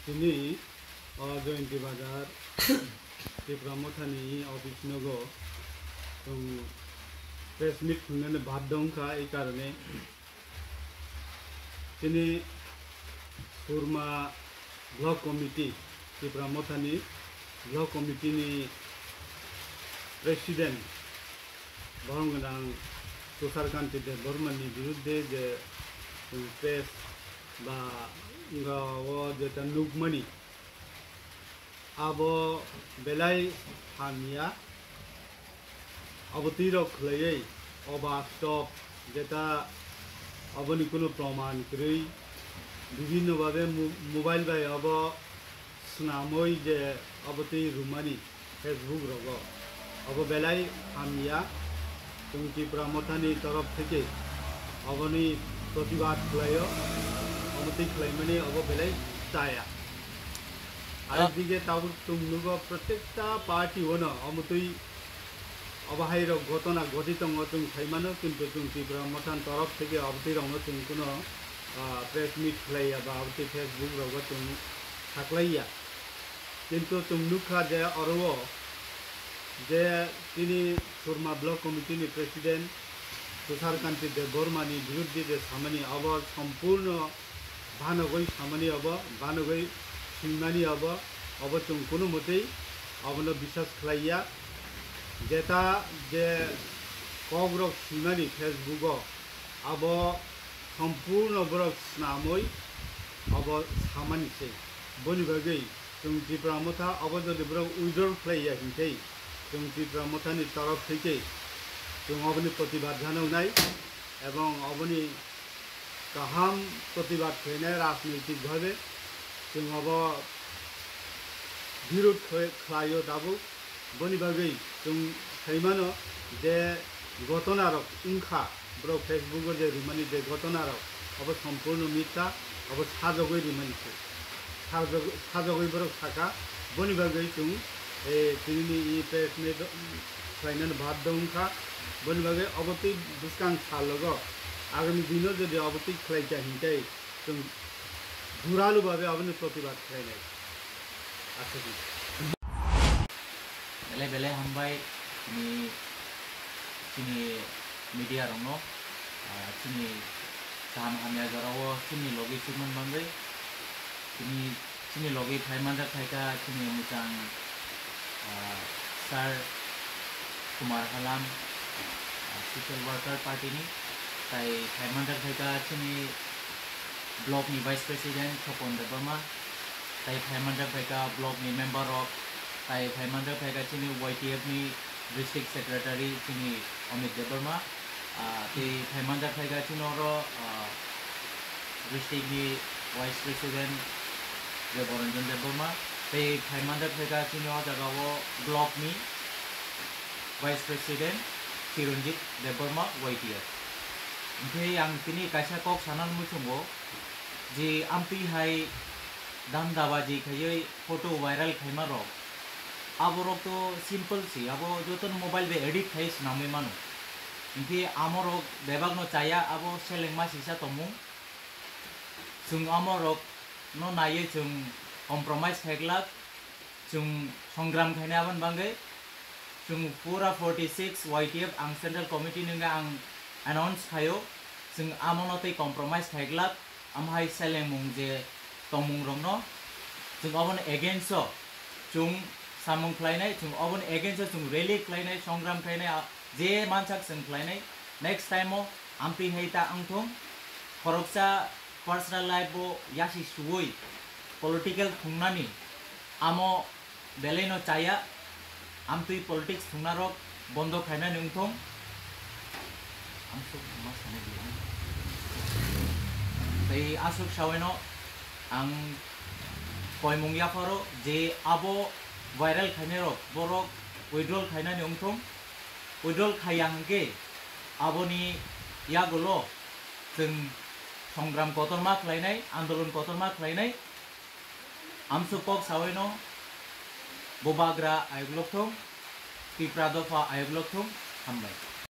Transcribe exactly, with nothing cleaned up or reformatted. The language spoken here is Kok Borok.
Tini o Jayanti Bazar Tipra Mothani office nogo chwng press meet khungnani bad dongkha, ei karone tini Surma Block Committee, Tipra Mothani Block Committee ni President borom gwnang Tushar Kanti Debbarma ni birudde je chwng press ba wngkha o jeta nukmani, abo belai hamya. Abo twi rok khwlaiwi oba stop jeta aboni kunu proman kwrwi bibhinno babe mo-, mobile bai abo swnamwi je abo twi rwmani Facebook rogo, abo belai hamya. Chwng Tipra Mothani torof theke aboni protibad khlaio, abo twi khlaimani abo belai chaya. Arekdige tabuk chwng nugo, protekta party ono omo twi obo hai rok gotona goti tongo, chwng khaimano, kintu chwng Tipra Mothani torof theke abo twi rokno chwng kuno, ah, press meet khlaiya ba abo twi Facebook rogo chwng saklaiya. Kintu chwng nukha je oro o je tini Surma Block Committee ni President Tushar Kanti Debbarma ni birudde je samani abo sompurno banogwi samani abo, banogwi swimani abo, abo chwng kunu mwtwi abono bisas khlaiya. Jeta je kokrok swimani Facebook o, abo sompurno borok swnamwi abo samani se. Boni bagwi chwng Tipra Motha abo jodi borok withdraw khlaiya hinkhe, chwng Tipra Mothani torof theke chwng aboni protibad janoknai, ebong aboni kaham protibad khlainai rajnoitik bhabe chwng abo birud khlai-, khlaio tabuk. Boni bagwi chwng saimano je gotona rok wngkha, borok Facebook o je rimani je gotona rok, abo sompurno mitha, abo sajogwi rimani se. Sajog-, sajogwi borok sakha, boni bagwi chwng, eh, tinini i press meet khlainani bad wngkha, boni bagwi abo twi bwskang salogo agami dino jodi abo twi khlaikha hinkhe chwng juralu babe aboni protibad khlainai. Aswk. Belai belai hambai chini, chini media rokno, ah, chini kaham hamya jorao chini logi chukmani bagwi. Chini, chini logi phai manjak phaikha chini mwchang, ah, Sir Kumar Halam, ah, social worker party ni, tai phai manjak phaikha chini block ni vice president Sopon Debbarma, tai phai manjak phaikha block ni member rok, tai phai manjak phaikha chini Y T F ni district secretary chini Amit Debbarma, ah, tei phai manjak phaikha chini oro, ah, district ni vice president Deboranjan Debbarma, tei phai manjak phaikha chini o jaga o block ni vice president Chiranjit Debbarma Y T F. Hingke ang tini kaisa kok sana muchungo, je amtwi hai dam daba je khaioi photo viral khaima rok, abo rok to simple si, abo joto no mobile bai edit khai swnamwi mano. Hingke amo rok bebak no chaya, abo selengma sisa tongmung. Chwng amo rok no naiye chwng compromise khai glak, chwng songram khainai aboni bagwi. Chwng pura forty six Y T F ang Central Committee ni wngkha ang announce khaio, chwng amo no tei compromise khai glak, amo hai selengmung je tongmung rok no chwng obo ni against o chwng samung khlainai, chwng obo ni against o chwng rally khlainai, songram khlainai, a-, je mansak chwng khlainai, next time o amtwi hai ta wngthung, khoroksa personal life o yasi suwui political thungnani amo belai no chaya, amtwi politics thungna rok bondo khainani wngthung. Ang sok ma sanai di ang. Tei aswk sawi no ang koimung yapharo je abo viral khainai rok borok withdrawal khainani wngthung. Withdrawal khaiya hwnkhe aboni yagulo chwng songram kotorma khlainai, andolon kotorma khlainai. Amsuk kok sawi no bubagra ayuk lokthung, Tipra dopha ayuk lokthung, hambai.